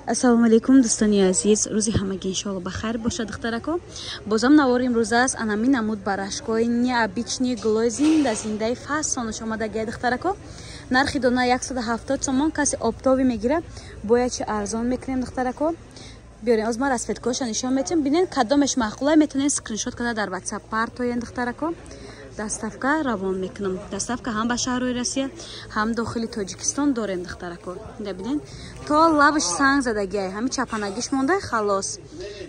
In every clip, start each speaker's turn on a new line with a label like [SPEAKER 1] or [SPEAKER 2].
[SPEAKER 1] Ассалому алайкум, дӯстони азиз. Рӯзи ҳамагӣ иншоалло ба хайр бошад, духтарако. Бозам навори имрӯз аст. Анами намуд барашкои необычный гулои зинда зиндаи фасонаш омадагия, духтарако. Нархи дона 170 сомон. Каси оптовый мегира, бояд чи арзон мекунем, духтарако. Биёрем, оз ман расцветкоша нишон метиҳам. Бинен, кадомеш маъқулай, метавонед скриншот карда дар WhatsApp партоен, духтарако. Доставка равон мекунам. Доставка ҳам ба шаҳрҳои Россия, ҳам дохили Тоҷикистон дорем, духтарако. Инда бинен, то лавш санг задагиай, ҳами чапанагиш монда, халос.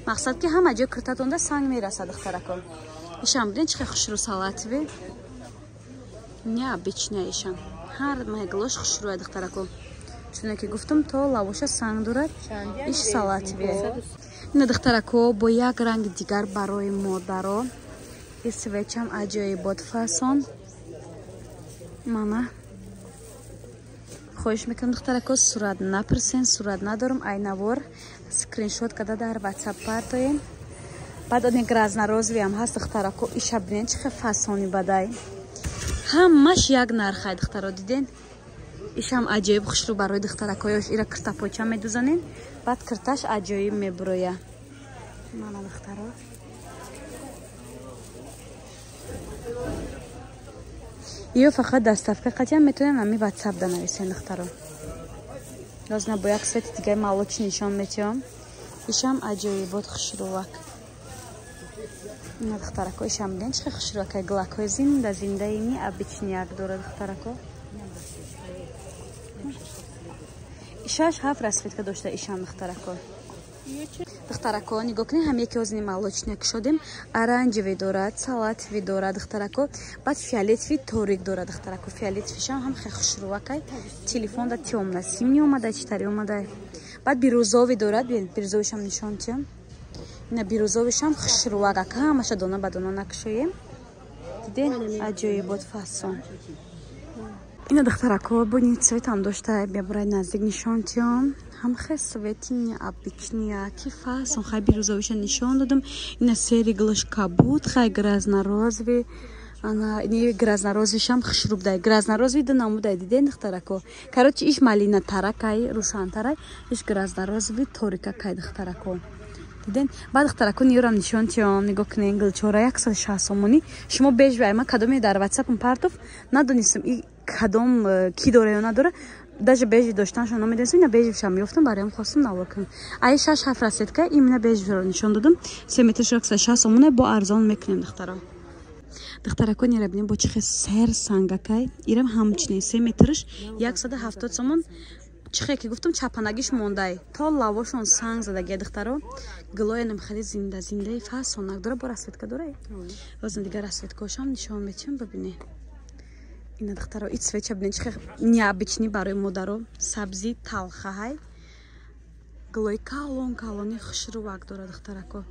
[SPEAKER 1] Мақсад ки ҳама ҷой киртатонда санг мерасад, духтарако. Ишам бинен, чӣ хел хушрӯ салатовый. Необычная ишам. Ҳар меглош хушрӯя, духтарако. Чуне ки гуфтам, то лавоша санг дорад, иш салатовый. Ина, духтарако, бо як ранги дигар барои модаро. И свечам аҷоибот фасон. Мана. Хоҳиш мекунам, духтарако, сурат напурсен, сурат надорам, айнавор скриншот карда дар WhatsApp партоем. Баъд оне грязно-розовый ҳам ҳаст, духтарако, иша бинен, чӣ хел фасони бадай. Ҳамаш як нархай, духтаро, диден? Ишам аҷоиб хушрӯ барои духтаракоёш. Ира киртапоча медузанен, баъд кирташ аҷоиб мебуроя. Мана, духтаро. Ё фақат доставка қатиам метавонем ҳами WhatsApp да нависен, духтаро. Лозна бо як цвети дигаи молочный нишон метиҳам. Ишам аҷоибот хушрӯвак. Ина, духтарако, ишам бинен, чӣ хел хушрӯвакай, гулакҳои зинда зиндаи необычный як дора, духтарако. Шаш ҳафт расцветка дошта ишам, духтарако. Духтарако, нигоҳ кунед, ҳам яке озини молочный кушодем, оранжевый дорад, салатовый дорад, духтарако, баъд фиолетовый торик дорад, духтарако. Фиолетовыйшам ҳам хеле хушрӯвакай. Телефон да тёмно-синий омада, читари омада. Баъд бирюзовый дорад, бин, бирюзовыйшам нишон тиям. Ина бирюзовыйшам хушрӯвак, ҳамаша дона ба дона накушоем. Диден, аҷоибот фасон. Ина, духтарако, бо цветам дошта, бебурай наздик нишон тиём. Ҳам хел цвети необычный, ки фасон, хай бирюзовыйша нишон додам. Ина серый гулаш кабуд, хай грязно-розовый. Ана, ини грязно-розовыйшам хушрӯ будай. Грязно-розовый ду намудай, диден, духтарако. Короче, иш малина таракай, рӯшантарай, иш грязно-розовый торикакай, духтарако. Диден? Баъд, духтарако, ниёрам нишон тиём, нигоҳ кунен, гулчора 160 сомонӣ. Шумо бежвай, ман кадоме дар WhatsApp-ам партоф, надонистам и кадом ки дора ё надора. Даже бежи доштаншон намедонистам, ина бежишам ёфтам, бароям хостам навор кунам. Ай шаш ҳафт расцветка, именно бежиро нишон додам. 3 метр 160 сомона, бо арзон мекунем, духтаро. Духтарако, нера бинем, бо чӣ хел сер сангакай. Ирам ҳамчунин 3 метрш 170 сомон. Чӣ хел ки гуфтам, чапанагиш мондай. То лавошон санг задагия, духтаро. Гулоянам хеле зинда зиндаи фасонак дора, бо расцветка дора. Бозам дигар расцветкошам нишон метиҳам, бибинед. Ина, духтаро, и цветча бинед, чӣ хел необычный барои модаро. Сабзи талхаҳай. Гулои калон калони хушрӯвак дора, духтарако.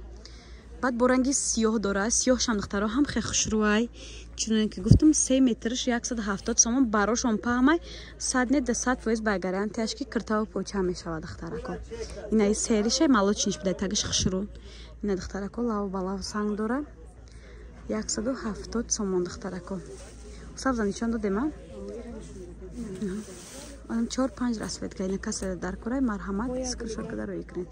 [SPEAKER 1] Баъд бо ранги сиёҳ дора. Сиёҳшам, духтаро, ҳам хел хушрӯвай. Чуноне ки гуфтам, 3 метрш 170 сомон, барошон паҳмай, сад не да 100% ба гарантияш ки киртаву поча мешавад, духтарако. Ина и сериша молочныйш будай, тагиш хушрӯ. Ина, духтарако, лав ба лав санг дора. 170 сомон, духтарако. Сабза нишон додем, а? Одам чор панҷ расцветка. Ина касе дар курай, марҳамат, скриншот карда рӯй кунед.